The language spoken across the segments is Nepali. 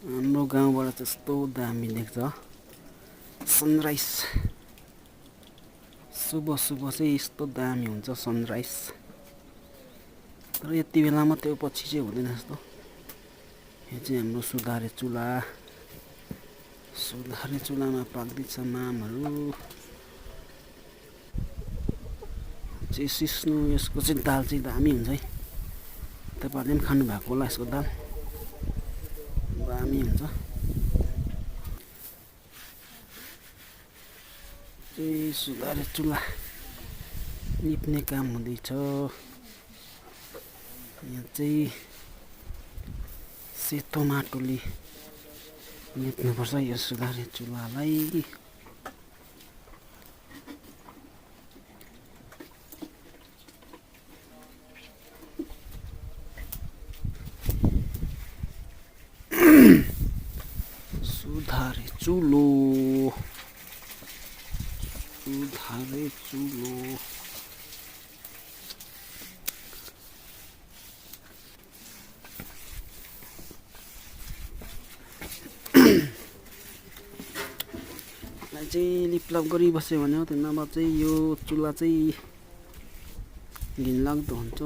हाम्रो गाउँबाट त्यस्तो दामी देख्छ सनराइज। सुबह सुबह चाहिँ यस्तो दामी हुन्छ सनराइज, तर यति बेला मात्रै, पछि चाहिँ हुँदैन जस्तो। यो चाहिँ हाम्रो सुधारे चुला। सुधारे चुलामा पाक्दैछ मामहरू चाहिँ सिस्नु। यसको चाहिँ दाल चाहिँ दामी हुन्छ है, तपाईँहरूले पनि खानु भएको होला। यसको दाल दामी हुन्छ। चाहिँ सुधारे चुला निप्ने काम हुँदैछ। यहाँ चाहिँ सेतो माटोले निप्नुपर्छ यो सुधारे चुलालाई। सुधारे चुलो, सुधारे चुलो। चाहिँ लिपलाप गरिबस्यो भने हो, त्यो नभए चाहिँ यो चुला चाहिँ घिनलाग्दो हुन्छ।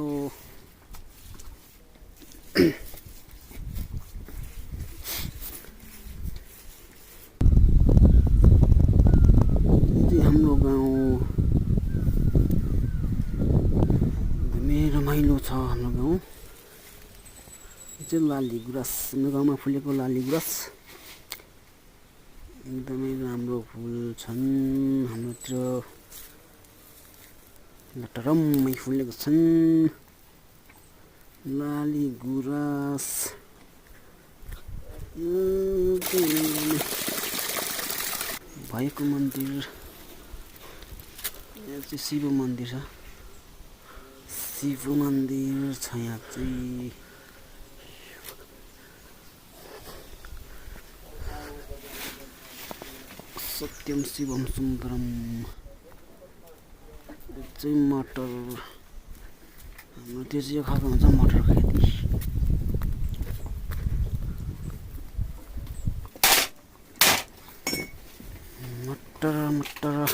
हाम्रो गाउँ एकदमै रमाइलो छ। हाम्रो गाउँ चाहिँ लाली गुराँस, हाम्रो गाउँमा फुलेको लाली गुराँस एकदमै राम्रो फुल छन्। हाम्रोतिर लटरम्मै फुलेको छन् लाली गुराँस। भएको मन्दिर, यहाँ चाहिँ शिव मन्दिर छ। शिव मन्दिर छ यहाँ चाहिँ। सत्यम शिवम सुन्दरम। चाहिँ मटर, हाम्रो त्यो चाहिँ यो खालको हुन्छ मटर खेती। मटर मटर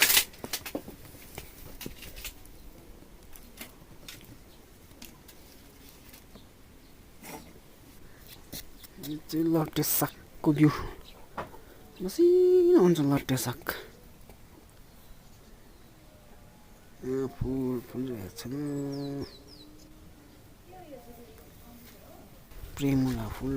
चाहिँ लट्टे सागको बिउ मसिनो हुन्छ। लट्टे साग यहाँ फुल फुलिरहेको छ। प्रेमुला फुल